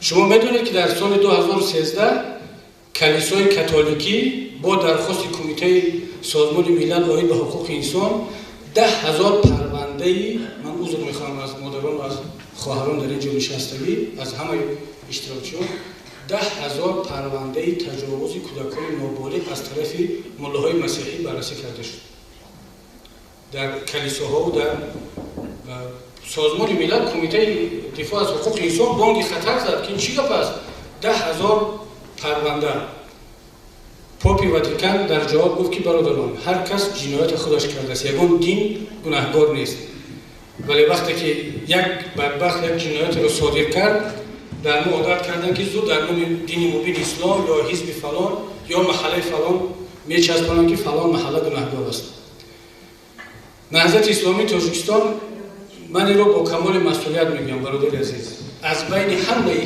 Шумо медонед, ки дар соли 2013 калисои католикӣ бо дархости Кумитаи Созмони Милал оид ба ҳуқуқи инсон 10 000 парвандаи, ман узр мехоҳам аз модарон, аз хоҳарон дар ин ҷо нишастагӣ, аз ҳамаи иштирокчиён, 10 000 парвандаи таҷовузи кӯдакони ноболиғ аз тарафи муллоҳои масеҳӣ баррасӣ карда шуд дар калисоҳову дар Созмони Милал. Кумитаи дифоъ аз ҳуқуқи инсон бонги хатар зад, ки ин чӣ гап аст, 10 000 парванда. Попи Ватикан дар ҷавоб гуфт, ки бародарон, ҳар кас ҷинояти худаш кардааст, ягон дин гунаҳгор нест, вале вақте ки як бадбахт як ҷиноятеро содир кард, дар мо одат карданд, ки зуд дар номи дини мубини ислом ё ҳизби фалон ё маҳаллаи фалон мечаспонанд, ки фалон маҳалла гунаҳгор аст. Наҳзати Исломии Тоҷикистон, ман инро бо камоли масъулият мегӯям, бародари азиз, аз байни ҳамаи